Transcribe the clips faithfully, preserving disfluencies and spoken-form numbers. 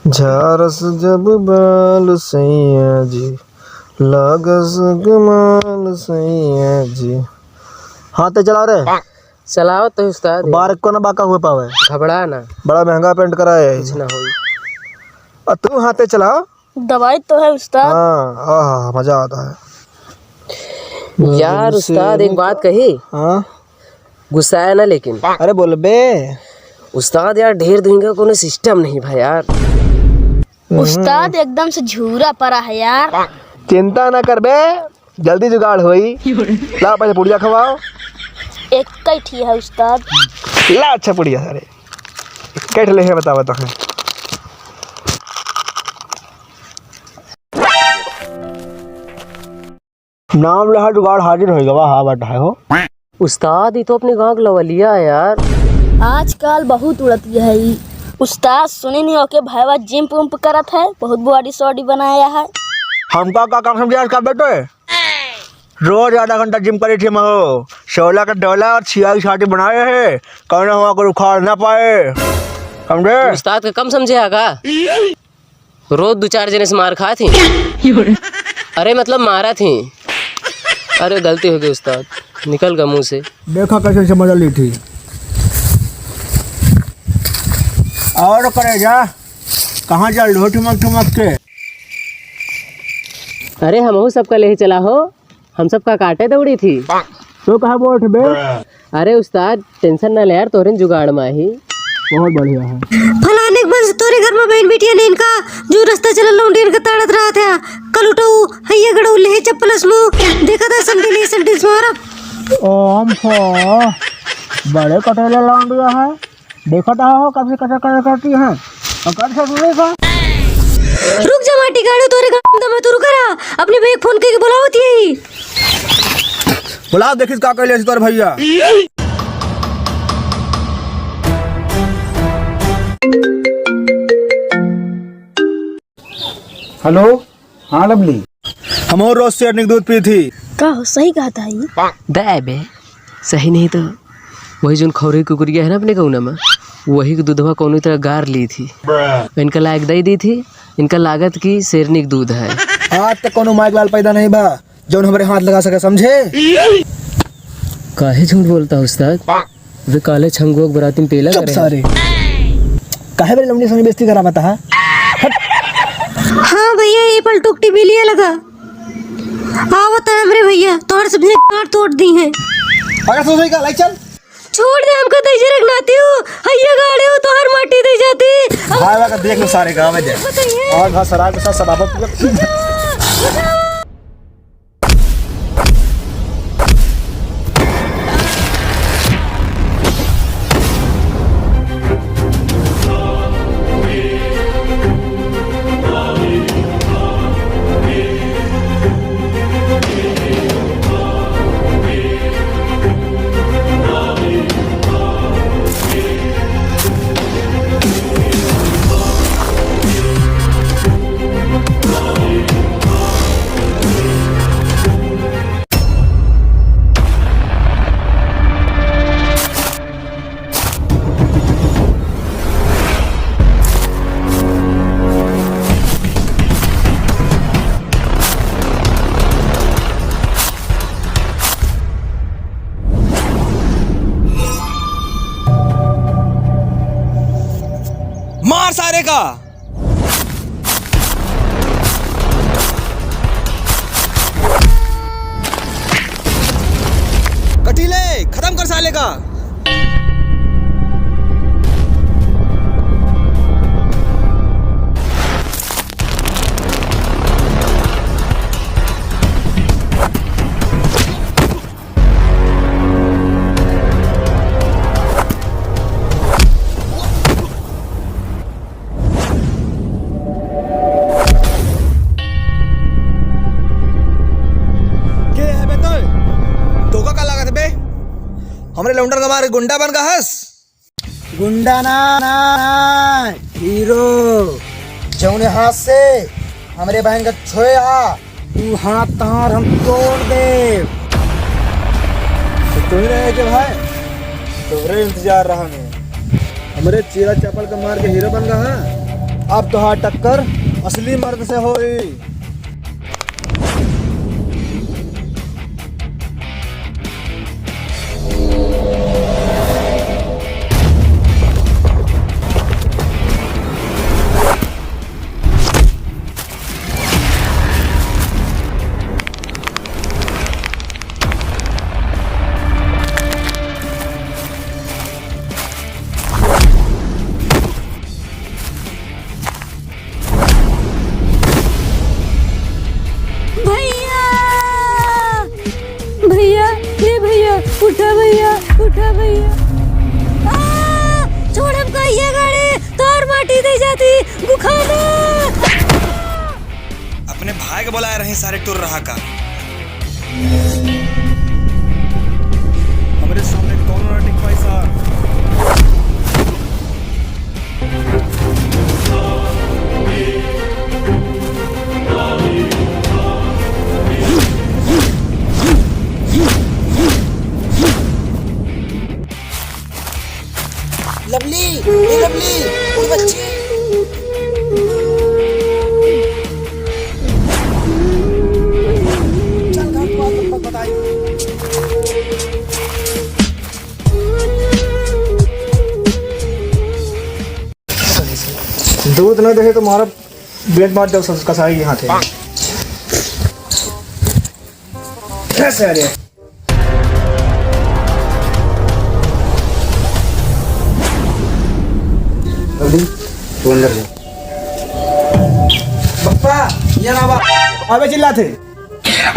झारस जब बाल सैया जी, लागस कमाल सैया जी। हाँ, ते चला रे। चलाओ तो उस्ताद। बार को ना बाका हुए पावे। घबरा ना। बड़ा महंगा पेंट कराए है। कुछ ना होई। और तू हाथे चला। दवाई तो है उस्ताद। हाँ, आहा, मजा आता है। यार उस्ताद, एक बात कही। हाँ? गुस्साया ना लेकिन। अरे बोल बे। उस्ताद यार, ढेर दिन का कोनो सिस्टम नहीं भाई यार। उस्ताद एकदम से झूरा पड़ा है यार। चिंता ना कर बे, जल्दी जुगाड़ होई। ला, पहले पुड़िया खवाओ। एक ही ठी है उस्ताद। ला, अच्छा पुड़िया, अरे। कैठ ले है, बता, बता है। नाम लहा जुगाड़ हाजिर होई गवा, हाँ, बट है हो। उस्ताद, ई तो अपने गाँव के लवलिया है यार। आजकल बहुत उड़त है ई। उस्ताद, सुनी नहीं हो के भाईवा जिम पुम्प करत है, बहुत बॉडी सॉडी बनाया है। हमका का काम समझे आजकल बेटे? रोज आधा घंटा जिम करी थी महो। शोला का डोला और छिया की छाती बनाए है, कौन हुआ को उखाड़ ना पाए, समझे? उस्ताद का कम समझे आगा। रोज दो चार जने से मार खात ही। अरे मतलब मारत ही। अरे गलती हो गई उस्ताद, निकल गया मुँह से। देखा कैसे समझ ली थी। और करे जा, कहाँ जा लो ठुमक ठुमक के? अरे हमहू सबका ले चला हो। हम सबका काटे दौड़ी थी। तो कहाँ बैठ बे? अरे उस्ताद, टेंशन ना ले यार, तोरे जुगाड़ में ही। बहुत बढ़िया है। फलाने के बस तोरे घर में बहन बिटिया ने इनका जो रास्ता चलल लौंडी इनका ताड़त रहा था। कल उठो, हैया गड़ो, ले चप्पल असमो। देखा था संडे ले संडे मारब। ओम फो, बड़े कटेले लौंडिया है। देखा तो हो, कब से कचर कचर करती हैं। और कब से सुने का? रुक जा माटी गाड़ू, तोरे गंदा में तू रुका रहा। अपने भैया फोन करके बुलाओ थी। बुलाओ, देखिस का कहले तोर भैया। हेलो। हाँ लवली। हमहू रोज शेरनी के दूध पी थी। का हो, सही कहत है ई? दे बे, सही नहीं तो वही जोन खौरी कुकुरिया है ना अपने गौना में, वही के दूधवा कौनो तरह गार ली थी। इनका लायक दे दी थी, इनका लागत कि शेरनी के दूध है। आज तक कौनो माइक लाल पैदा नहीं बा, जौन हमरे हाथ लगा सके, समझे? काहे झूठ बोलता उस्ताद? वे काले छंगुआ के बराती में पेला चुप करे हैं। सारे। काहे बड़े लौंडी संग बेइज्जती करा बता, हाँ? हाँ भैया, ये पलटुक टीवी लिए लगा। आवत है हमरे भैया, तोहर सबसे गांड तोड़ दी है। अगर सोच रही का, लाई चल। छोड़ दे हमका, तैसे रख नाती हूँ। हैया गाड़े हो, तोहर माटी दे जाती। भाई, भाई का देख लो सारे गाँव में दे। बताइए। और भाई शराब के साथ शराब। मार सारे का। कटीले, खत्म कर साले का। के है बे तोय? तोका का लागत बे? हमरे लौंडन का मारे गुंडा बन गा हस? गुंडा ना, ना, ना, हीरो। जौने हाथ से हमरे बहन का छोए हा, ऊ हाथ तहार हम तोड़ दे। तो तू ही रहे के भाई, तोहरे इंतजार रहा में। हमरे चीरा चपल का मार के हीरो बन रहा। अब तोहार टक्कर असली मर्द से होई। भैया! भैया, ए भैया, उठा भैया, उठा भैया। आ! छोड़ हमका, ये गाड़ी तोर माटी दे जाती, गुखाना। अपने भाई के बोलाए रहे सारे टुर रहा का। हमरे सामने कौनो ना टिक पाई सार। लवली, ए लवली, उठ बच्ची। चल घर को आ, तब तक बताई। दूध नहीं देखे तो मारा ब्लेड मार दो कसाई के हाथे। कैसे आ रहे? अभी तू अंदर जा। पप्पा, ये ना बा-, अबे चिल्लाते।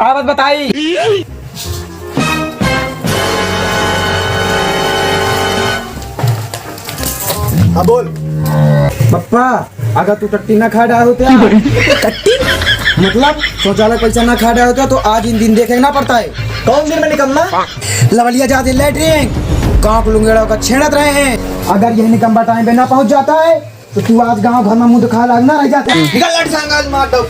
आवत बताई। हाँ, बोल। पप्पा, अगर तू टट्टी ना खा डाल होते, टट्टी? मतलब, शौचालय पैसा ना खा डाल होते, तो आज इन दिन देखे ना पड़ता है। कौन दिन में निकलना? लवलिया जाते लेटरिन, गाँव के लुंगेड़ा का छेड़त रहे हैं। अगर यह निकम्मा टाइम पे ना पहुँच जाता है, तो तू आज गांव घर में मुंह दिखा लाग ना रह जाता। निकल लट संग आज मार दो।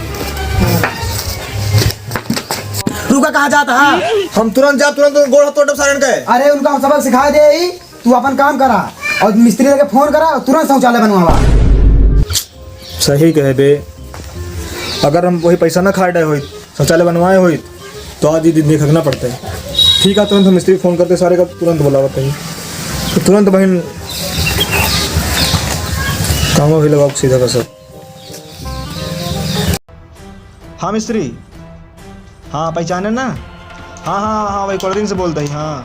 रुका, कहाँ जाता है? हम तुरंत जा, तुरंत गोड़ हाथ तोड़ दो सारन के। अरे उनका हम सबक सिखा दे ही, तू अपन काम करा और मिस्त्री लगे फोन करा और तुरंत शौचालय बनवावा। सही कहे बे, अगर हम वही पैसा ना खाए होई, शौचालय बनवाए होई, तो आज ही दिन देखना पड़ता है। ठीक है, तुरंत हम मिस्त्री फोन करते, सारे का तुरंत बुलावत है। तो तुरंत बहन काम भी लगाओ सीधा का सर। हाँ मिस्त्री, हाँ पहचाने ना? हाँ, हाँ, हाँ, हाँ, वही कोल्ड ड्रिंक से बोलता ही, हाँ।